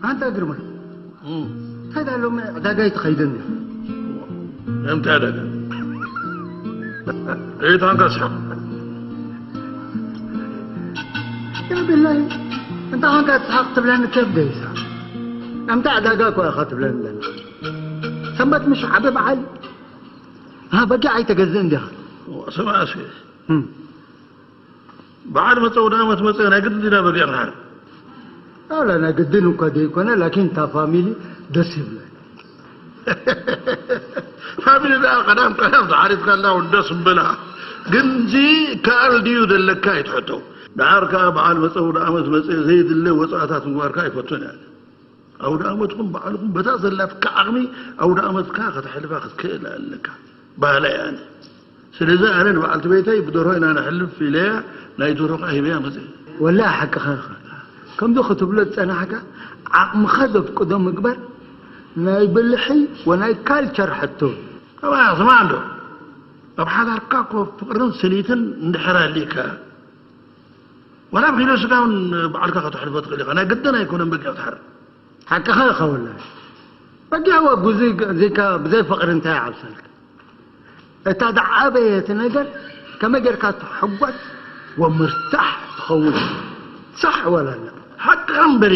ኣንታ ግርማይ፣ እንታይ ዳ ሎሚ ዕዳጋ ኣይትኸይድን? እንታይ ዕዳጋ? ሬት ኣንካስካ። ያ ብላይ፣ እንታ ኾንካ ትስሓቕ ትብለኒ ኬፍ ገይሳ። ኣንታ ዕዳጋ እኮ ኢኻ ትብለኒ ዘለኻ። ሰንበት ምሽ ዓቢ በዓል። ሃ፣ በጊዕ ኣይተገዝእን ዲኻ? ስማዕ እስኪ። እም። በዓል መጸ ወደ ዓመት መጸ ናይ ግድን ዲና በጊዕ ክንሓርድ? ኣላ ናይ ግድን እኳ ዘይኮነ፣ ላኪን እታ ፋሚሊ ደስ ይብላ። ፋሚሊ ደኣ ቀዳም ቀዳም ተሓሪድካ እንዳ እውን ደስ ምበላ። ግን እዚ ከኣል ድዩ ዘለካ እዩ ትሕቶ። ደሓር ከኣ በዓል መጸ ወደ ዓመት መጸ ዘይድለ ወጻእታት ምግባርካ ኣይፈቱን እያ። ኣውደ ዓመትኩም በዓልኩም በታ ዘላትካ ዓቕሚ ኣውደ ዓመትካ ከተሕልፋ ክትክእል ኣለካ። ባህላይ ኣነ። ስለዚ ኣነ ንበዓልቲ ቤተይ ብደርሆ ኢና ነሕልፍ ኢለያ፣ ናይ ደርሆ ከኣ ሂበያ መጽእ። ወላሂ ሓቅኻ ኢኻ። ከምዚ ክትብሎ ዝጸናሕካ ዓቕምኻ ዘፍቅዶ ምግባር ናይ ብልሒ ወናይ ካልቸር ሕቶ። ከማያ ስማዕ እንዶ፣ ኣብ ሓዳርካ እኮ ፍቕርን ስኒትን እንድሕር ኣሊካ፣ ዋላ ኣብ ኪሎ ስጋ እውን በዓልካ ከተሕልፎ ትኽእል ኢኻ። ናይ ግድን ኣይኮነን በጊዕ ትሓርድ። ሓቅኻ ኢኻ ወላሂ። በጊዕ ወጉዚ ዚካ ብዘይ ፍቕሪ እንታይ ይዓብሰልካ? እታ ዝዓበየት ነገር ከመይ ጌርካ ትሕጎስ ወምርታሕ ትኸውን። ሳሕ ወላ ላ? ሓቅኻ እምበሪ፣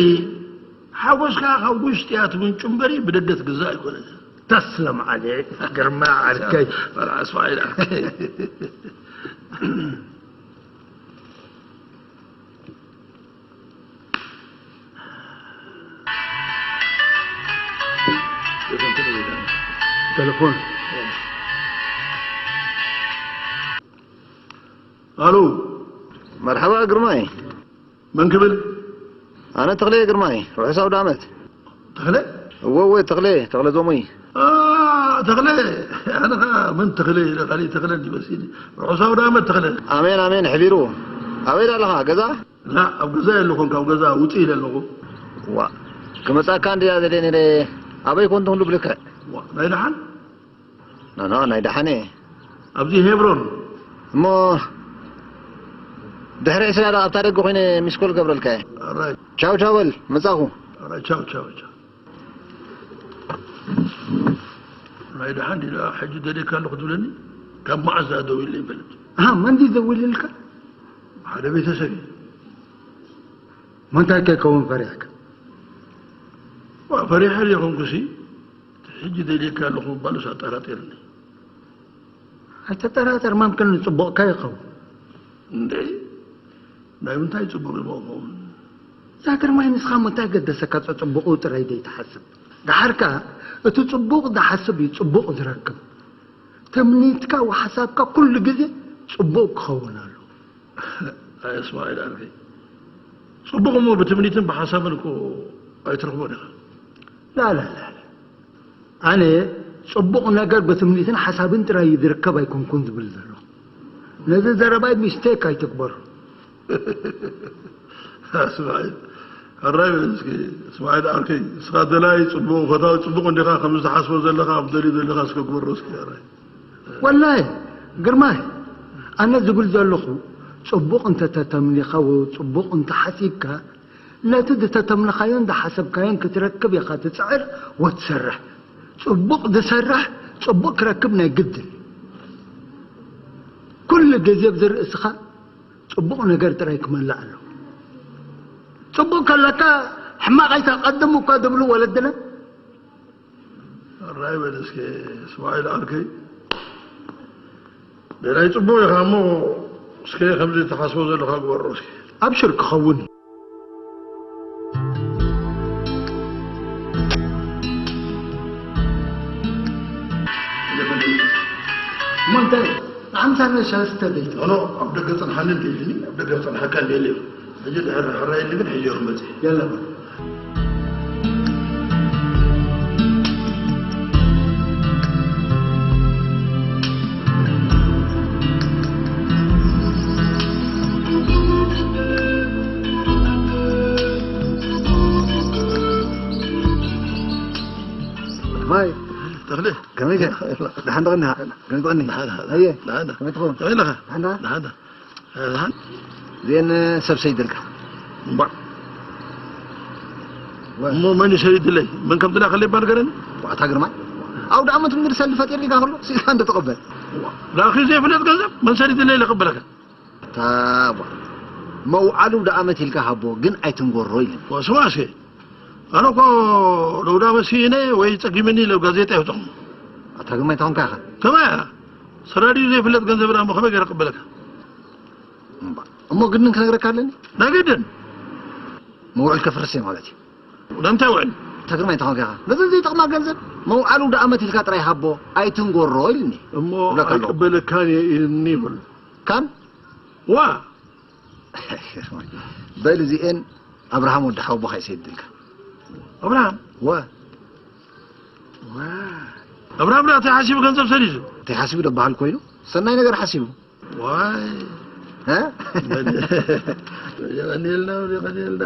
ሓጎስካ ካብ ውሽጢ እያ ትምንጩ እምበሪ ብደገ ትግዛእ ኣይኮነን። ተስለም ዓሊ ግርማ ዓርከይ። መርዓ እስማዒል ዓርከይ። ቴሌፎን። ኣሎ። መርሓባ ግርማይ። መን ክብል? ኣነ ተኽለ ግርማይ፣ ርሑስ ኣውደ ዓመት። ተኽለ? እወ፣ እወ፣ ተኽለ፣ ተኽለ ዞሙይ። ኣ፣ ተኽለ፣ ኣነ ኸኣ መን ተኽለ ኢለ፣ ካሊእ ተኽለ እንዲ መሲኒ። ርሑስ ኣውደ ዓመት ተኽለ። ኣሜን፣ ኣሜን፣ ሕቢሩ። ኣበይ ኣለኻ? ገዛ? ላ፣ ኣብ ገዛ የለኹን፣ ካብ ገዛ ውፅእ ኢለ ኣለኹ። ዋ፣ ክመጻካ እንድያ ዘለ ነይረ፣ ኣበይ ኮን ትኽሉ ብልክዕ? ዋ፣ ናይ ደሓን? ኖ፣ ኖ፣ ናይ ደሓን እየ። ኣብዚ ሄብሮን። እሞ ድሕሪ ዕስራ ደኣ ኣብታ ደገ ኮይነ ሚስኮል ገብረልካ እየ። ኣራይ። ቻው፣ ቻው በል፣ መጻኹ። ኣራይ፣ ቻው፣ ቻው፣ ቻው። ናይ ደሓን ዲላ ሕጂ ደልየካ ኣለኹ ትብለኒ? ካብ መዓዝ ደኣ ደዊለ ይፈልጥ? ኣሃ፣ መን ድዩ ደዊልልካ? ሓደ ቤተሰብ እዩ። ምንታይ ከይከውን ፈሪሕካ? ዋ፣ ፈሪሐ ዘይኮንኩሲ፣ ሕጂ ደልየካ ኣለኹ ምባሉስ ኣጠራጢርኒ። ኣይተጠራጠር፣ መምክን ንጽቡቕካ ይኸውን። እንዴ፣ ናይ ምንታይ ጽቡቕ ኢልዎ ይኸውን? ያ ግርማይ፣ ንስኻ እሞ እንታይ ገደሰካ? ጸጽቡቑ ጥራይ ዘይትሓስብ። ደሓር ከኣ እቲ ጽቡቕ ዝሓስብ እዩ ጽቡቕ ዝረክብ። ትምኒትካ ወሓሳብካ ኩሉ ግዜ ጽቡቕ ክኸውን ኣለዎ። ኣይ እስማዒል ዓርከይ፣ ጽቡቕ እሞ ብትምኒትን ብሓሳብን እኮ ኣይትረኽቦን ኢኻ። ላ፣ ላ፣ ላ፣ ላ። ኣነ ጽቡቕ ነገር ብትምኒትን ሓሳብን ጥራይ እዩ ዝርከብ ኣይኮንኩን ዝብል ዘለኹ። ነዚ ዘረባይ ሚስቴክ ኣይትግበሮ። እስማዒል፣ ሕራይ በል እስኪ፣ እስማዒል ዓርከይ፣ ንስኻ ደላይ ጽቡቕ፣ ፈታዊ ጽቡቕ እንዲኻ፣ ከም ዝትሓስቦ ዘለኻ፣ ኣብ ደልዩ ዘለኻ እስከ ግበሮ እስኪ፣ ሕራይ። ወላሂ፣ ግርማይ፣ ኣነ ዝብል ዘለኹ፣ ጽቡቕ እንተ ተተምኒኻ ወይ ጽቡቕ እንተ ሓሲብካ፣ ነቲ ዝተተምነኻዮን ዝሓሰብካዮን ክትረክብ ኢኻ ትጽዕር ወትሰርሕ። ጽቡቕ ዝሰርሕ ጽቡቕ ክረክብ ናይ ግድን። ኩሉ ግዜ ኣብዚ ርእስኻ ጽቡቕ ነገር ጥራይ ክመልእ ኣለዎ። ጽቡቕ ከለካ ሕማቕ ኣይተቐድም እኳ ዝብሉ ወለድና። ሕራይ በል እስከ እስማዒል ዓርከይ። ደላይ ጽቡቕ ኢኻ እሞ እስከ ከምዚ ትሓስቦ ዘለኻ ግበሮ እስከ። ኣብሽር ክኸውን እዩ። እሞ እንታይ? ንዓምሳና ሻስተ ደይተ። ኖ፣ ኖ፣ ኣብ ደገ ጽንሓኒ እንተ ኢልኒ፣ ኣብ ደገ ክጸንሓካ እንደ የለ። ሕጂ ድሕሪ ሕራይ ኢልኒ ግን ሕጂ ክመጽእ። የለ። ማይ። ተኽለ። ከመይ ከ? ደሓን ትቕኒ? ከመይ ትቕኒ? ደሓን፣ ደሓን፣ ኣየ? ደሓን፣ ደሓን። ከመይ ትኸውን? ከመይ ኣለኻ? ደሓን፣ ደሓን። ደሓን፣ ደሓን። ደሓን። እዚአን ሰብ ሰይደልካ። እምባዕ። እሞ መን እዩ ሰዲድለይ? መን ከም ዝላከለይ እባ ንገረኒ። ኣታ ግርማይ፣ ኣውደ ዓመት እንግዲህ ሰልዲ ፈጢርልካ ከሎ ስኢልካ እንዶ ተቐበል። ላኪ ዘይፍለጥ ገንዘብ መን ሰዲድለይ ኢለ ክቕበለካ? ታባ መውዓሊ ኣውደ ዓመት ኢልካ ሃቦ፣ ግን ኣይትንጎሮ ኢልኒ። ወስማሴ፣ ኣነ እኮ ለውዳ መሲነ ወይ ጸጊመኒ ኢለ ጋዜጣ ይውጽኹ። ኣታ ግርማይ እንታይ ኾንካ ኢኻ? ከመይ እያ? ሰዳዲኡ ዘይፍለጥ ገንዘብ ደኣ እሞ ከመይ ገይረ ክቕበለካ? እምባ፣ እሞ ግድን ክነግረካ ኣለኒ? ናይ ግድን? መውዕል ከፍርስ እየ ማለት እዩ። ወደ እንታይ ውዕል? ኣታ ግርማይ እንታይ ኾንካ ኢኻ? ነዚ ዘይጠቕማ ገንዘብ መውዓሊ ኣውደ ዓመት ኢልካ ጥራይ ሃቦ፣ ኣይትንጎሮ ኢልኒ። እሞ እብለካ ኣለኹ። ኣይቅበለካን እየ ኢልኒ ይብል። ካን? ዋ! በል እዚኤን ኣብርሃም ወዲ ሓውቦኻ ይሰድልካ። ኣብርሃም? ወ። ዋ! ኣብርሃም ደኣ እንታይ ሓሲቡ ገንዘብ ሰዲዱ? እንታይ ሓሲቡ ደበሃል ኮይኑ? ሰናይ ነገር ሓሲቡ። ዋይ! እ? የቐንየልና፣ የቐንየልና።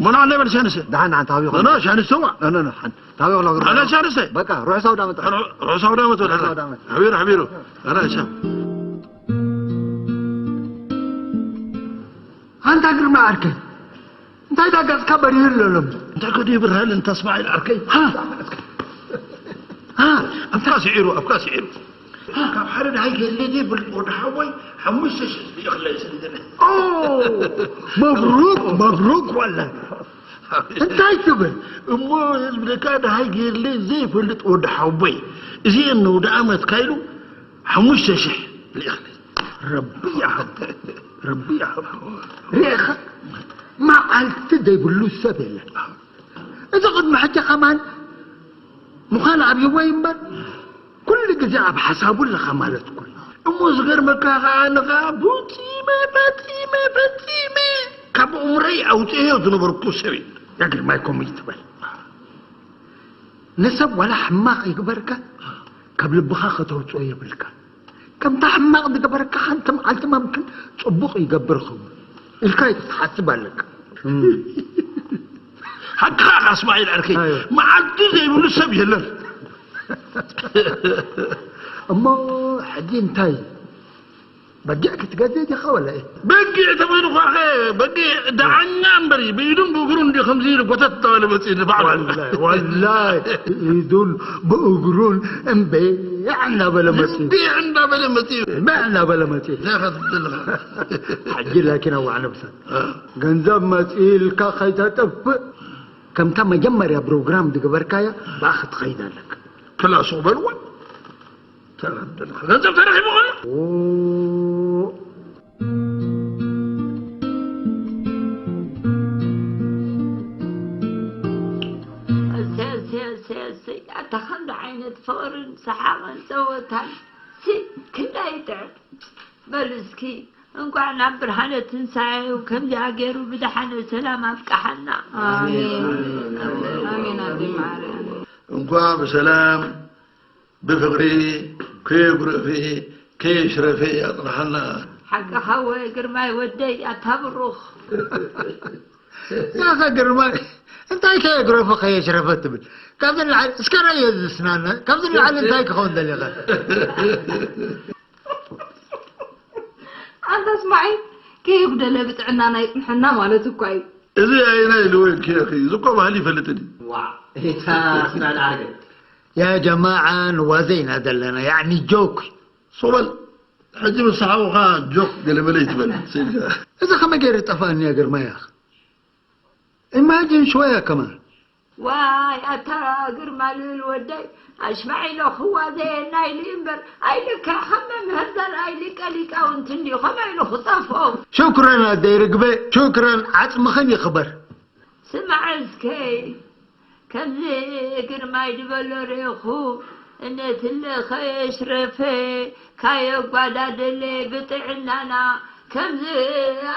ሞና ነበር ሻንሰ። ደሓን፣ ደሓን፣ ታቢኹ። ኖ፣ ኖ፣ ሻንሰ ዋ። ኖ፣ ኖ፣ ኖ፣ ሓን-፣ ታቢኹ ሎ ግርማ። ኣነ ሻንሰ። በቃ፣ ሩሕ ሳውዳ መጣ። ሩ-፣ ሩ-፣ ሳውዳ መጣ ወላ። ሩሕ ሳውዳ መጣ። ሓቢሩ፣ ሓቢሩ። ኣነ ሻ-፣ ኣንታ ግርማ ዓርከይ፣ እንታይ ዳጋጽካ በሪሁ ኣሎ ሎሚ? እንታይ ከ ይብርሃል እንተ እስማዒል ዓርከይ? ሃ? ሃ? ኣብካ ስዒሩ፣ ኣብካ ስዒሩ። ካብ ሓደ ደሃይ ከየድልየ ዘይብል ወዲ ሓወይ ሓሙሽተ ሽሕ ዝልእኽለይ ስለ ዘለ። ኦ፣ መብሩክ፣ መብሩክ ወላሂ። እንታይ ትብል? እሞ ህዝቢ ደካ ደሃይ ገይርለይ ዘይፈልጥ ወዲ ሓወይ። እዚኤን ንውደ ዓመት ካይሉ ሓሙሽተ ሽሕ ልእኽለይ። ረቢ ይሃቦ፣ ረቢ ይሃቦ። ርኢኻ፣ መዓልቲ ዘይብሉ ሰብ የለን። እዚ ቅድሚ ሕጂ ከማን ምዃን ኣብይዎ እምበር፣ ኩሉ ግዜ ኣብ ሓሳቡ ኣለኻ ማለት እኮ እዩ። እሞ ዝገርመካ ኸዓ፣ ኣነ ኸዓ ፈጺመ፣ ፈጺመ፣ ፈጺመ ካብ እምሮይ ኣውፅኤዮ ዝነበርኩ ሰብ እዩ። ያ ግርማይ፣ ከምኡ ይትበል። ንሰብ ዋላ ሕማቕ ይግበርካ፣ ካብ ልብኻ ከተውፅኦ የብልካ። ከምታ ሕማቕ ዝገበረካ ሓንቲ መዓልቲ መምክን ጽቡቕ ይገብር ኸውን ኢልካ ትሓስብ ኣለካ። ሓቅኻ ኢኻ እስማዒል ዓርከይ፣ ኣይወ። መዓልቲ ዘይብሉ ሰብ የለን። እሞ ሕጂ እንታይ? በጊዕ ክትገዝእ ዲኻ ወላ? በጊዕ ተባሂሉ ኸዓ፣ በጊዕ ደዓኛ እምበር እዩ። ብኢዱን ብእግሩን እንዲዩ ከምዚ ኢሉ ጎተት እናበለ መፂኡ ንባዕሉ። ወላሂ፣ ወላሂ፣ ብኢዱን ብእግሩን እምቤዕ እናበለ መፂኡ። እምቤዕ እናበለ መፂኡ። እምቤዕ እናበለ መፂኡ። እንታይ ኢኻ ትብል ዘለኻ? ሕጂ ላኪን ኣዋዕ ነብሳ። እ። ገንዘብ መፂኡ ኢልካ ከይተጥፍእ፣ ከምታ መጀመርያ ፕሮግራም ዝገበርካያ ብኣ ክትኸይድ ኣለካ። ክላ ሱቕ በልዋ። ተረድልካ። ገንዘብ ተረኺቡ ኾነ? ኦ። እሰይ፣ እሰይ፣ እሰይ፣ እሰይ። ኣታ ከምዚ ዓይነት ፍቕርን ሰሓቕን ጸወታን ሲ ክንደይ ይጥዕም። በሉ እስኪ እንኳዕ ናብ ብርሃነ ትንሳኤኡ ከምዚኣ ገይሩ ብደሓን ብሰላም ኣብቅሓና። ኣሜን። ኣሜን፣ ኣሜን፣ ኣሜን፣ ኣሜን። እንኳዕ ብሰላም ብፍቕሪ ከየጉረፈ ከየሽረፈ ኣጽንሓና። ሓቅኻ ወ ግርማይ ወደይ፣ ኣታ ብሩኽ። ያኸ ግርማይ፣ እንታይ ከየጉረፈ ከየሽረፈ ትብል? ካብዚ ንላዕሊ፣ እስከ ረእዮ ዝስናና፣ ካብዚ ንላዕሊ እንታይ ክኸውን ደሊኻ? ኣንታ እስማዒል፣ ከየጉደለ ብጥዕናና ይጽንሐና ማለት እኳ እዩ። እዚ ኣየናይ ልወልኪ ኢኺ? እዚ እኮ ባህሊ ይፈልጥን እዩ። ዋ፣ እታ ስናን ዓርገ። ያ ጀማዓ፣ ንዋዘ ኢና ዘለና፣ ያዕኒ ጆክ። ሱቕ በል። ሕጂ ምስ ሓውኻ ጆክ ገለመለ ይትበል። ስኢልካ። እዚ ከመይ ገይሩ ዝጠፍኣኒ ያ ግርማይ ያኽ? ኢማጂን ሽወያ ከማን። ዋይ፣ ኣታ ግርማ ልብል ወደይ፣ ኣሽማዒሎ ክዋዘየና ኢሉ እምበር፣ ኣይልክዕ ከም መምህር ዘርኣይ ሊቀ ሊቃውንቲ እንድዩ፣ ከመይ ኢሉ ክጠፍኦም? ሽክረን ኣደይ ርግበ፣ ሽክረን፣ ዓጽምኽን ይኽበር። ስማዕ እስከ፣ ከምዚ ግርማይ ዝበሎ ርኢኹ፣ እነትለ ከየሽረፈ፣ ካየጓዳደለ ብጥዕናና፣ ከምዚ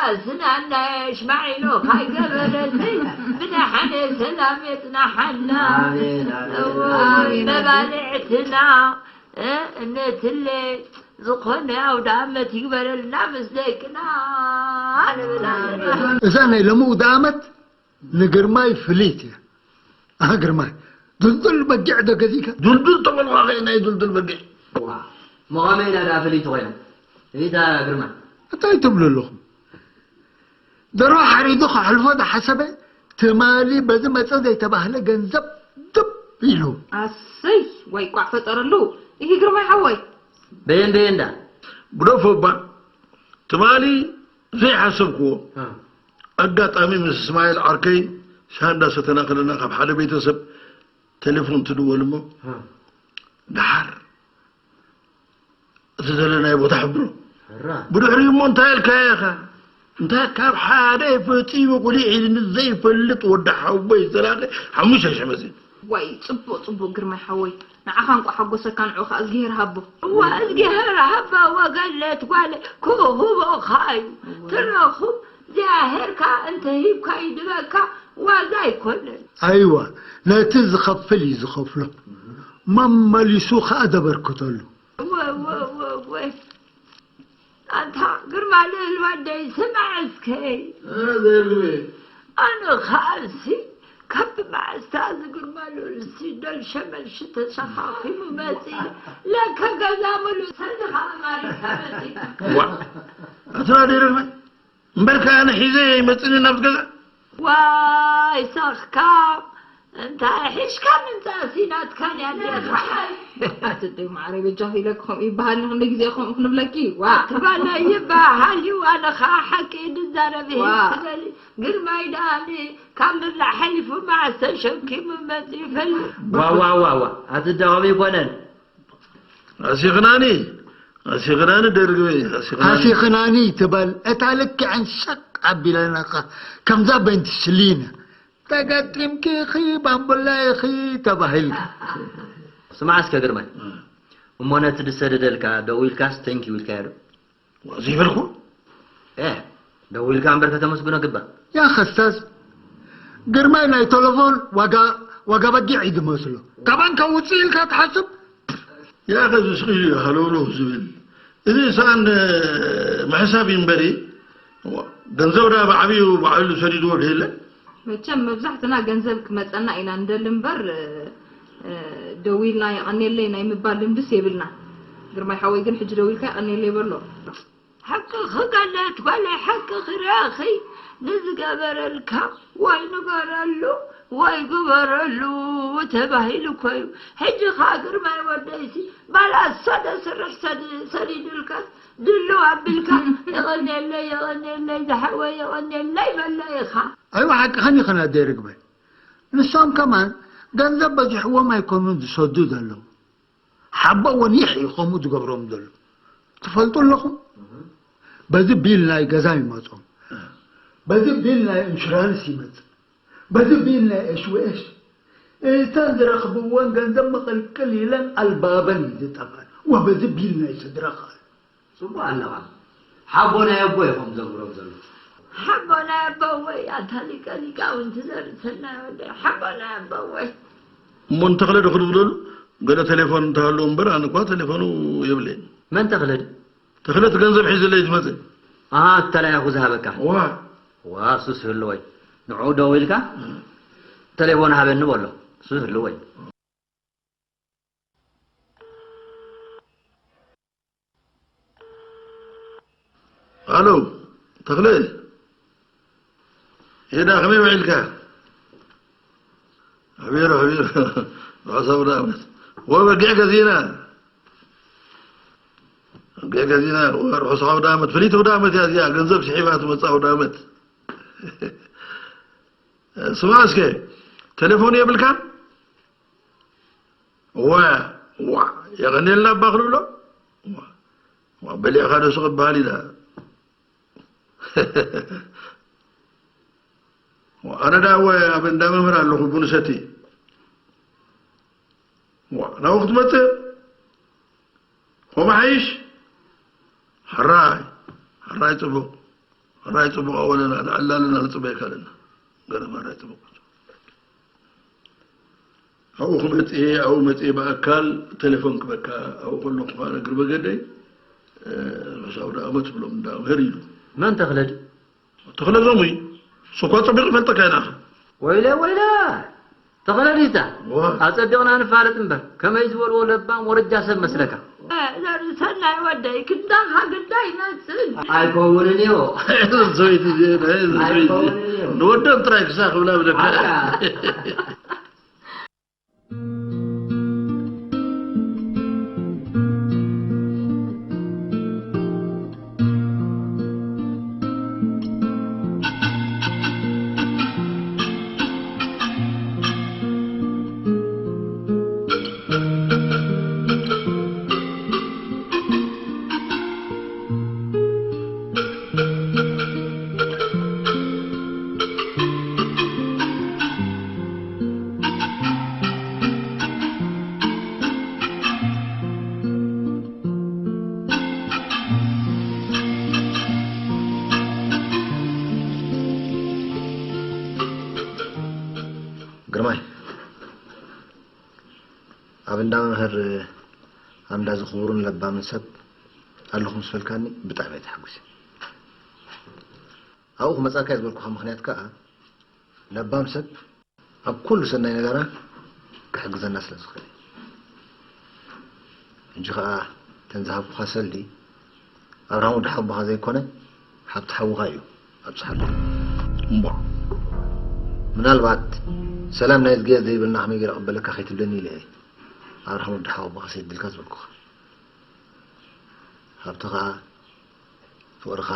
ኣስናናየ ሽማዒሎ ካይገበረሲ፣ ብደሓነ ሰላም የጽናሓና። ኣሜን፣ ኣሜን። እዎ፣ ኣሜን፣ ኣሜን። መባልዕትና፣ እ፣ እነትለ ዝኾነ ኣውደ ኣመት ይግበረልና ምስ ደቅና ንብል ኣለና። እዛ ናይ ሎሚ ኣውደ ኣመት ንግርማይ ፍልይቲ እያ። ኣህ፣ ግርማይ፣ ዱልዱል በጊዕ ዶ ገዚእካ? ዱልዱል ተበልዋ ኸ ናይ ዱልዱል በጊዕ። ዋ፣ መቐመ ኢና ደኣ ፍልይቲ ኮይና። እታ ግርማይ። እንታይ ትብሉ ኣለኹም? ደርሆ ሓሪዱ ከሕልፎ ዝሓሰበ ትማሊ በዚ መጸ ዘይተባህለ ገንዘብ ድብ ኢሉ። ኣሰይ፣ ወይ ቋዕ ፈጠረሉ። ይህ ግርማይ ሓወይ። በየን በየን ዳ ግደፎ እባ። ትማሊ ዘይሓሰብክዎ ኣጋጣሚ ምስ እስማኤል ዓርከይ ሻሂ እንዳሰተና ከለና ካብ ሓደ ቤተሰብ ቴሌፎን ትድወል እሞ ደሓር እቲ ዘለናዮ ቦታ ሕብሮ። ብድሕሪኡ እሞ እንታይ ኢልካዮ ኢኻ? እንታይ ካብ ሓደ ፈጺሙ ቁሊሕ ኢልኒ ዘይፈልጥ ወዲ ሓወይ ዝተላኸ ሓሙሽተ ሽሕ መጺኡ። ዋይ ጽቡቕ ጽቡቕ ግርማይ ሓወይ ንዓኻ እንቋ ሓጎሰካ ንዑ ኸኣ እዝግሄር ሃቦ። እዋ እዝግሄር ሃባ ወገነት ጓለ ክህቦኻ እዩ ትረኽብ እግዚኣብሄርካ እንተ ሂብካ ይድበካ ዋዛ ኣይኮነን። ኣይዋ ነቲ ዝኸፍል እዩ ዝኸፍሎ መመሊሱ ኸኣ ዘበርክተሉ። ወወወወይ ኣንታ ግርማ ልእል ወደይ ስማዕ እስከይ ዘርግቤ ኣነ ኸኣሲ ካብ መዓስታ እዚ ግርማ ልኡልሲ ደልሸ መልሺ ተሰኻኺሙ መፂ ለከ ገዛ ሙሉ ሰድኻ ኣማሪካ መፂ ዋ ኣትና ደይረግበ እምበርከ ኣነ ሒዘ ይመፅኒ ናብዚ ገዛ ዋይ ሰኽካ እንታይ ሒሽካ ምምፃእሲ ናትካን እያ እንዲኻ ኣቲ ደይ ማዕረ በጃኺ ኢለኪ ከምኡ ይበሃል ንክንደይ ግዜ ከምኡ ክንብለኪ ዋ ትበለ ይበሃል እዩ ኣነ ከዓ ሓቂ ድዛረብ ዋ። ትበሊ ግርማይ ደኣኒ ካብ ምብላዕ ሓሊፉ መዓስ ተሸኪሙ መፂኡ ይፈልጥ ዋዋዋዋ ኣቲ ደኸም ይኮነን ኣሲኽናኒ ኣሲኽናኒ ደርግበይ ኣሲኽናኒ ኣሲኽናኒ ትበል እታ ልክዕን ሸቅ ኣቢላናኻ ከምዛ በንትስሊን ተገጢምኪ ኢኺ ባምቡላ ኢኺ ተባሂልካ። ስማዕ እስከ ግርማይ፣ እሞ ነቲ ዝሰደደልካ ደዊልካስ thank you ኢልካዮ ዶ? ዘይበልኩ ኤህ ደዊልካ እምበር ከተመስግኖ ግባእ። ያኸ እስታዝ ግርማይ ናይ ተለፎን ዋጋ ዋጋ በጊዕ እዩ ዝመስሎ። ካባን ከውፅእ ኢልካ ትሓስብ? ያኸ እዚ ስቕ ኢሉ እዩ ሃለውለው ዝብል። እዚ ሰኣን ምሕሳብ እዩ እምበሪ ገንዘብ ዳ ብዓብዩ ባዕሉ ሰዲድዎ ዶ የለን? መቸም መብዛሕትና ገንዘብ ክመፀና ኢና ንደሊ እምበር ደው ኢልና የቐንየለይ ናይ ምባል ልምድስ የብልና። ግርማይ ሓወይ ግን ሕጂ ደው ኢልካ የቐንየለይ በሎ። ሓቅኺ ገነት ጓለይ ሓቅኺ ርኣኺ ንዝገበረልካ ወይ ንገረሉ ወይ ግበረሉ ተባሂሉ እኮ እዩ። ሕጂ ኸኣ ግርማይ ወደይሲ ባላ ሰደ ስርሕ ሰድ ሰዲዱልካስ ድልው ኣቢልካ የቐንየለይ የቐንየለይ ዝሓወይ የቐንየለይ በሎ ኢኻ። ኣይዋ ሓቅኽን ኢኽን ኣደይ ርግበ። ንሶም ከማን ገንዘብ በዚሕዎም ኣይኮኑን ዝሰዱ ዘለዉ። ሓቦ እውን ይሕ እዩ ከምኡ ዝገብሮም ዘሎ ትፈልጡ ኣለኹም። በዚ ቢል ናይ ገዛ ይመጾም፣ በዚ ቢል ናይ ኢንሹራንስ ይመጽእ፣ በዚ ቢል ናይ ኤስወኤስ እተን ዝረኽብወን ገንዘብ ምቕልቅል ኢለን ኣልባበን እዩ ዝጠፍኣን። ዋ በዚ ቢል ናይ ስድራ ከኣ ጽቡቕ ኣለኻ። ሓቦ ናይ ኣቦ ኢኹም ዘንብሮም ዘለኹም። ሓቦ ናይ ኣቦወይ ኣታ ሊቀ ሊቃውንቲ ዘርእሰናይ ወደይ ሓቦ ናይ ኣቦወይ። እሞ ንተኽለ ዶ ክንብለሉ ገለ ቴሌፎን እንተሃለዎ እምበር ኣነ እኳ ቴሌፎኑ የብለይን። መን ተኽለ ድዩ? ተኽለ እቲ ገንዘብ ሒዝለይ ዝመጽእ። ኣሃ እቲ ተላኢኹ ዝሃበካ። እዋ። እዋ እሱስ ህልወይ። ንዕኡ ደዊልካ ቴሌፎን ሃበኒ በሎ። እሱስ ህልወይ። ኣሎ ተኽለ ሄዳ ከመይ ውዒልካ? ሕቢሩ ሕቢሩ ርሑስ ኣውደኣመት ወበጊዕ ገዚእና በጊዕ ገዚእና ርሑስ ኣውደኣመት ፍልይቲ ኣውደኣመት እያ እዚኣ ገንዘብ ስሒባ ትመፅእ ኣውደኣመት ስማ እስከ ቴሌፎን የብልካን? ዋ ዋ የቐንየልና እባ ክንብሎ ዋ በሊዕኻ ዶ ስቕ በሃል ኢላ ኣነ ዳ ወ ኣብ እንዳ መምህር ኣለኹ ቡን ሰቲ ዋ ናብኡ ክትመፅእ ከምኡ ሓይሽ ሕራይ ሕራይ ፅቡቕ ሕራይ ፅቡቕ ኣወለና ንዕላልና ንፅበየካ ኣለና ገለ ሕራይ ፅቡቕ ኣብኡ ክመፅእ ኣብኡ መፅእ ብኣካል ቴሌፎን ክበካ ኣብኡ ከለኹ ከዓ እግሪ በገደይ ርሑስ ኣውደኣመት ብሎም እንዳ መምህር ኢሉ መን ተኽለ ድዩ ተኽለ ዞሙይ እሱ እኳ ፀቢቑ ይፈልጠካ ኢና ወይለ ወይለ ተኽለ ድዩ እታ ኣፀቢቕና ንፋለጥ እምበር ከመይ ዝበልዎ ለባም ወረጃ ሰብ መስለካ ዘርሰናይ ወደይ ክንዳኻ ግዳ ይመጽእ። ኣይከውንን እዩ። ሰበይቲ እዚኣ፣ ሰበይቲ እዚኣ። ኣይከውንን እዩ። ንወዶም ጥራይ ክሳ ክብላ ብለካ። ኣታ። ግርማይ፣ ኣብ እንዳ መምህር ኣምዳ ዝኽቡርን ለባምን ሰብ ኣለኹ ምስ በልካኒ ብጣዕሚ እየ ተሓጒሰ። ኣብኡ ክመጻካ ዝበልኩኻ ምኽንያት ከኣ፣ ለባም ሰብ ኣብ ኩሉ ሰናይ ነገራ ክሕግዘና ስለ ዝኽእል እዩ። ሕጂ ኸኣ እተን ዝሃብኩኻ ሰልዲ ኣብርሃም ወዲ ሓቦኻ ዘይኮነ፣ ሓብቲ ሓውኻ እዩ። ኣብጽሓሉ። እምቧ። ምናልባት ሰላም ናይ እዝግሄር ዘይብልና ከመይ ገይረ እቕበለካ ከይትብለኒ ኢለ እየ ኣብርሃም ወዲ ሓቦኻ ሰዲድልካ ዝበልኩኻ። ሃብቲ ኸኣ ፍቕርኻ፣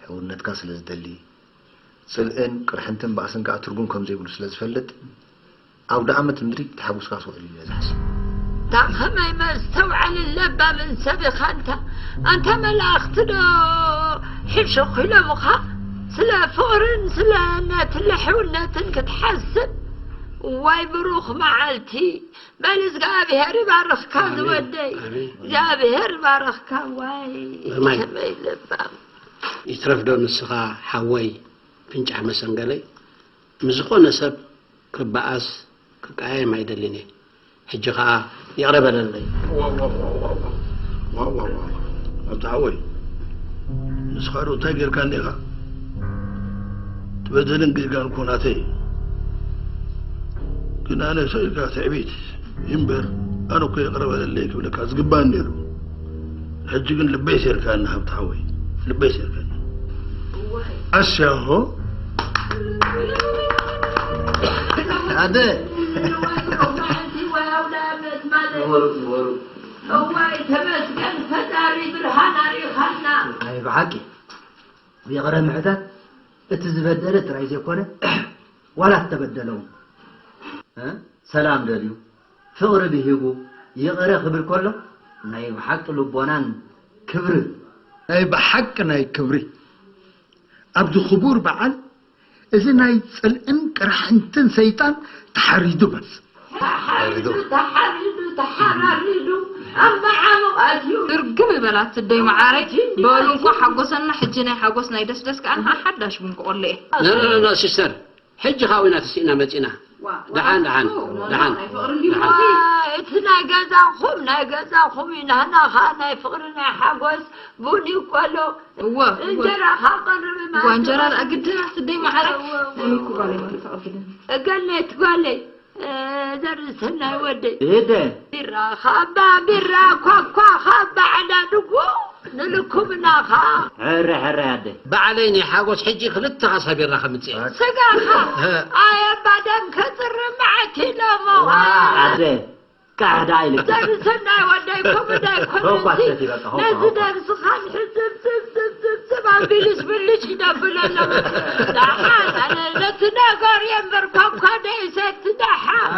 ሕውነትካ ስለ ዝደሊ፣ ጽልእን ቅርሕንትን ባእስን ከኣ ትርጉም ከም ዘይብሉ ስለ ዝፈልጥ፣ ኣውደ ኣመት ምድሪ ተሓጉስካ ትውዕል ኢለ ዝሓስብ። እታ ኸመይ መስተውዓልን ለባምን ሰብ ኢኻ ኣንታ? ኣንታ መላእኽቲ ዶ ሕሹኽ ኢሎምኻ? ስለ ፍቕርን ስለ እምነትን ሕውነትን ክትሓስብ? ዋይ ብሩኽ መዓልቲ! በል እግዚኣብሔር ይባርኽካ ኣሜን፣ ዝወደይ። ኣሜን። እግዚኣብሔር ይባርኽካ። ዋይ ግርማይ። ከመይ ለባም። ይትረፍ ዶ ንስኻ ሓወይ ፍንጫሕ መሰንገለይ? ምስ ዝኾነ ሰብ ክበኣስ ክቀያየም ኣይደልን እየ። ሕጂ ኸኣ ይቕረ በለለይ። ዋው፣ ዋው፣ ዋው፣ ዋው፣ ዋው። ዋው፣ ዋው፣ ዋው። ኣብቲ ሓወይ፣ ንስኻ ዶ እንታይ ጌርካኒ ኢኻ? እቲ በደልን ጌጋን እኮ ናተይ እዩ። ግን ኣነ ሰው ኢልካ ትዕቢት እምበር፣ ኣነ እኮ ይቕረ በለለይ ክብለካ ዝግባእ ነይሩ። ሕጂ ግን ልበይ ሴርካኒ ሃብቲ ሓወይ፣ ልበይ ሴርካኒ። ኣሻሆ። ኣደ። እዋይ ተመስገን ፈጣሪ ብርሃን ኣሪኻና። ናይ ብሓቂ ይቕረ ምሕታት እቲ ዝበደለ ጥራይ ዘይኮነ ዋላ ዝተበደለ እውን፣ እ፣ ሰላም ደልዩ ፍቕሪ ብሂጉ ይቕረ ክብል ከሎ ናይ ብሓቂ ልቦናን ክብርን። ናይ ብሓቂ ናይ ክብሪ ኣብዚ ክቡር በዓል እዚ ናይ ጽልእን ቅርሕንትን ሰይጣን ተሓሪዱ በል። ተሓሪዱ፣ ተሓሪዱ፣ ተሓራሪዱ ኣብ መዓሙቕ ኣትዩ። እርግም በላት ስደይ መዓረይ። በሉ እንኳ ሓጎሰና ሕጂ ናይ ሓጎስ ናይ ደስደስ ከኣ ንዓ ሓዳሽ ቡን ክቆሎ እየ። ኖ፣ ኖ፣ ኖ፣ ኖ፣ ሲስተር፣ ሕጂ ኻብ ኢና ተሲእና መጺና። ዋ፣ ዋ፣ ደሓን፣ ደሓን፣ ዋ፣ ደሓን፣ ናይ ፍቕሪ ደሓን። ዋ፣ እቲ ናይ ገዛኹም፣ ናይ ገዛኹም እዩ፣ ናህና ኸኣ ናይ ፍቕሪ፣ ናይ ሓጎስ ቡን ይቆሎ። እወ፣ እወ። እንጀራ ኸኣ ቀርብ እወ፣ እንጀራ ማለት ደኣ ግድን ኣስደይ መዓረይ። እወ፣ እወ፣ ናይ ምኩ እወ። ጓለይ ማለት ተቐብልን። እገነት ጓለይ፣ እ፣ ዘርእሰናይ ወደይ። እደ። ቢራ ኻባ፣ ቢራ ኳኳ ኻባ፣ ዕዳ ድጉ ንልኩምና ኸኣ። ሕረ፣ ሕረ ኣደ። ባዕለይ ናይ ሓጎስ ሕጂ ክልተ ካሳ ቢራ ከምጽእ። ስጋኻ። እ። ኣየባ ደም ከጽሪ መዓት ኢሎሞ። ዋ፣ ኣደ። ካሕዳ ኢልካ። ዘርእሰናይ ወደይ፣ ኮምዳ ይኮነሲ። ሆኳ ሰቲ በቃ፣ ሆኳ፣ ነዚ ሆኳ። ደምስኻን ሕዝብ፣ ዝብ፣ ዝብ፣ ዝብ፣ ዝብ ኣቢሉስ ብልጭ ይደብለሎም። ደሓን፣ ኣነ ነቲ ነገር የንበር፣ ኳኳ ደይሰቲ ደሓን።